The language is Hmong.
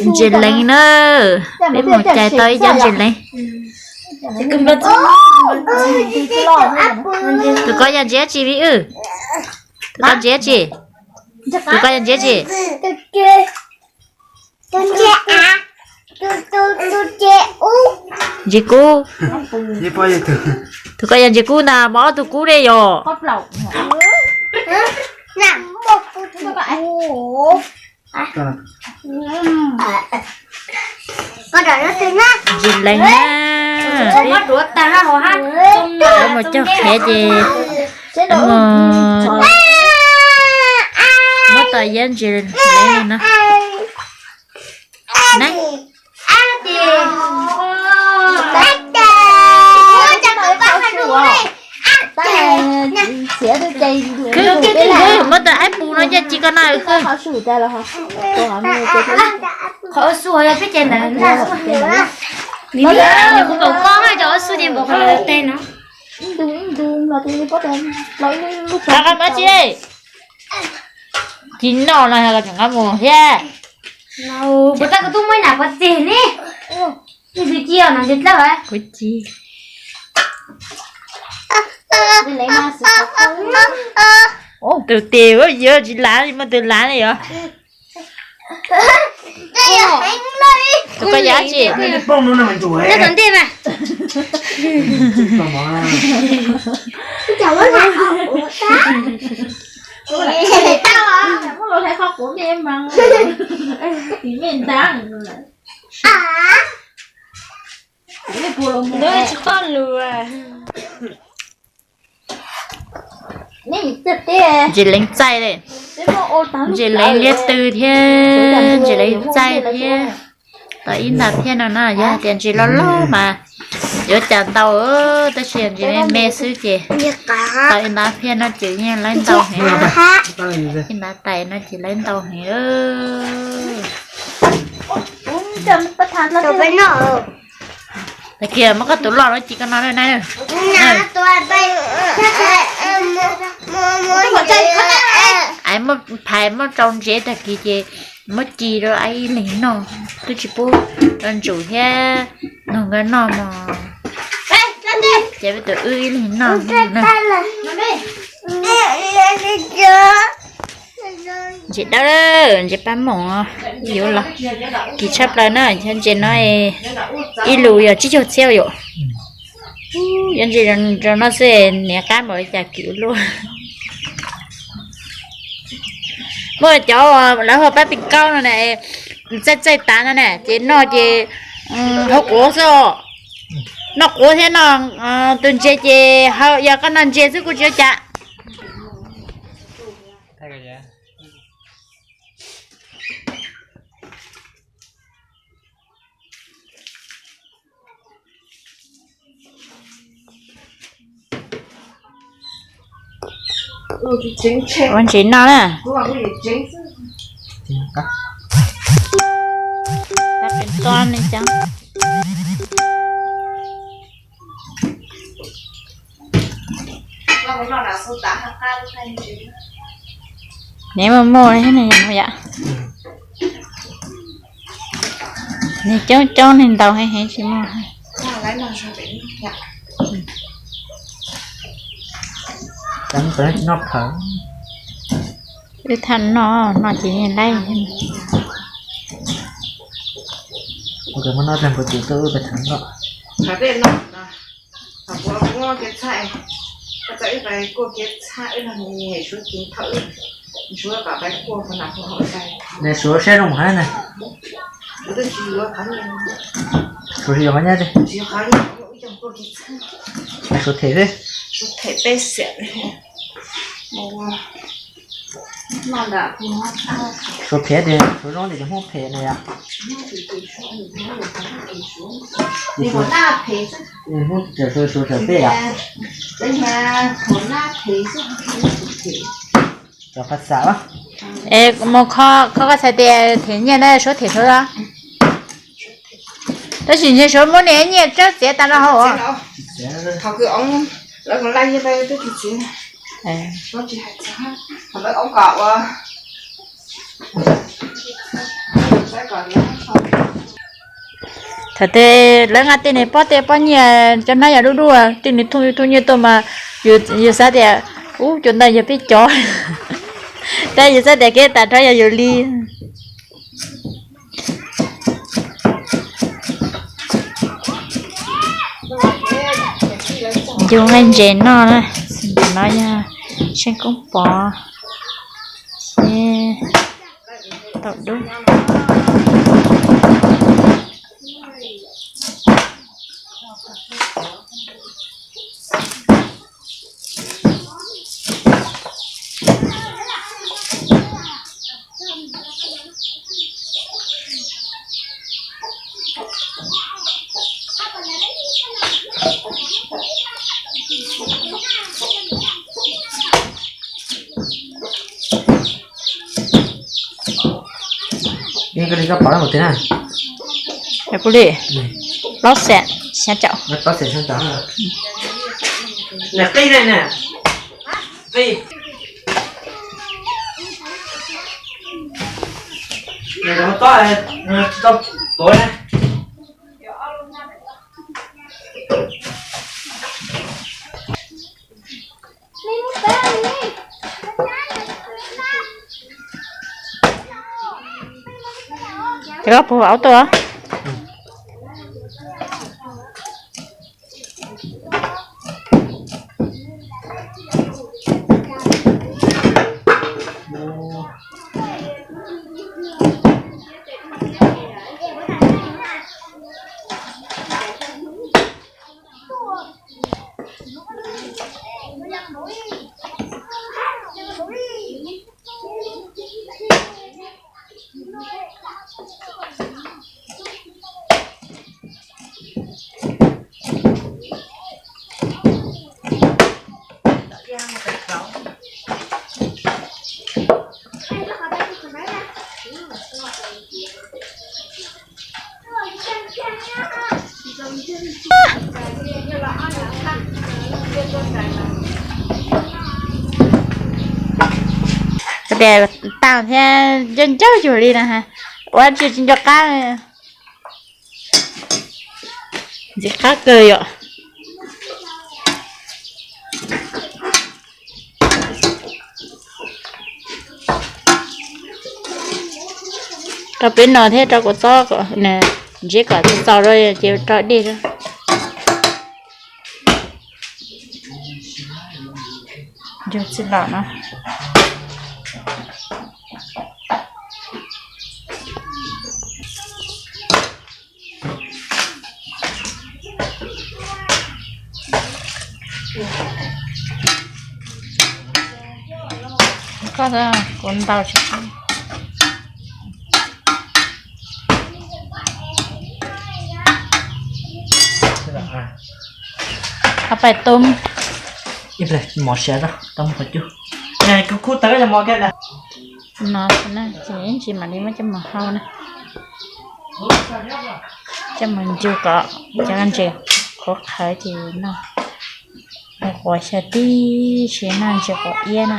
Ntses leev na, peb mus cais tau ib cov ntses leev. Tus ko yog ntses dab tsi, Vij Wb? Tus ko yog ntses dab tsi? Ntses kub. Tus ko yog ntses kub ntag, mas ob tug kub ne yog. Ntses leev na. Mus coj qhiav ces muab tau ib ntses leev no na. Muab tau aib pus no coj ci ko no. Qhov ob su yog peb cais ntawd. Kuv kom koj nqa cov ob su ces npaum qhov teg no. Qab qab muab tsi, tsis noj no tseem qab mus thiab. Puas tau kuv tub muab ib nram pov txig ne. Ib tug ci os, no ntses dlawb. Kuv ci. Tus tes yuav tsis lav, muaj tus lav ne yog. Tus ko yog tsi? Ntses leev txaij li. Ntses leev liab tw thiab ntses leev txaij thiab. Tau ib nta phiab no na, yog hais tias ntses loj loj mas yuav cas ntau, tab sis ntses me me xwb ces tau ib nta phiab no ces yeej laib ntau heev. Ib nta tais no ces laib ntau heev. Tag kis muab koj tus loj no ci ko no na. Phais muab rau ntsev tag kis ces muab ci rau ib leeg noj, twb tsis pub rau Ntsum thiab Noog nkawd noj mog. Ces peb tus wb ib leeg noj. Ntses dawb, ntses pab moom, yuav los kim tshaj plaws na, yog ntses no ib lus yog tsib caug txhiab yom. Yog ntses zoo no xwb niam qab npaum li cas kim ua luaj. Muaj cov lawv hu pab pis kaub no na, txaij txaij tav no na ces noj ces haus quav xwb os. Noj quav thiab noj tus ntses ces haus, yog koj noj ntses xwb kuj tsis ua cas. Ua ntses noj na. Tab sis tob ne cov. Nws muaj muaj thiab ne yom. Nws coob coob nws ntaus heev heev tsis muaj. Wb tham noj, noj ces yeej laib. Kuv muab noj tag kuv ces tuaj wb pais tham noj. Suav saib zoo heev na. Suav tsis yuav qhov nyab li. Suav them xwb. Suav phem tias suav zoo tias cov Hmoob phem na yom. Suav, suav phem yom. Cov phas xas. Es mus kho, kho koj txhais tias them nyiaj na, suav them suav los? Tab sis ntshe suav muab niag nyiaj tsawb txiav tas no hauv. Thaum kws lawv koom laj yig pab twb tsis txiav. Suav tsis hais txog, thaum lawv koom kom ua Thaum tej lawv nqa tej niag pob tej pob nyiaj cov hnab yog dub dub, tej niag thooj thooj nyiaj tuaj mas yus xav tias, ub, cov ntawd yog peb cov, tab yus xav tias kev tag nrho yog yus li. Yus nqaij ntses noj na, ntawm no yog seej koob pov thiab taum dub. Koj li koj pom mus twg na? Kuv li plaub xees xya caum. Plaub xees xya caum. Nws qij ne, qij. Nws tob, tsis tau tuav na. Ces koj puag aub tuaj. Tias tau thiab ncauj ncauj cuag li no, ua tsis tsis nco qab. Ntxim qab kawg yom. Rau peb no thiab rau kua txob kom ntsib kom txaus txaus rau ces rau dej rau. Yog tsis los no. Koj kuv ntaus tsis. Pais tum. Mov siav tau mus qhov cub. Kuv khub tawv mov kiag. No xwb na, ces ib ntsis mam li muab coj mus hau na. Coj mus ncu kom cov ntses qhuav qhawv ces noj. Quav xyaw tib si noj ntses quav iab na.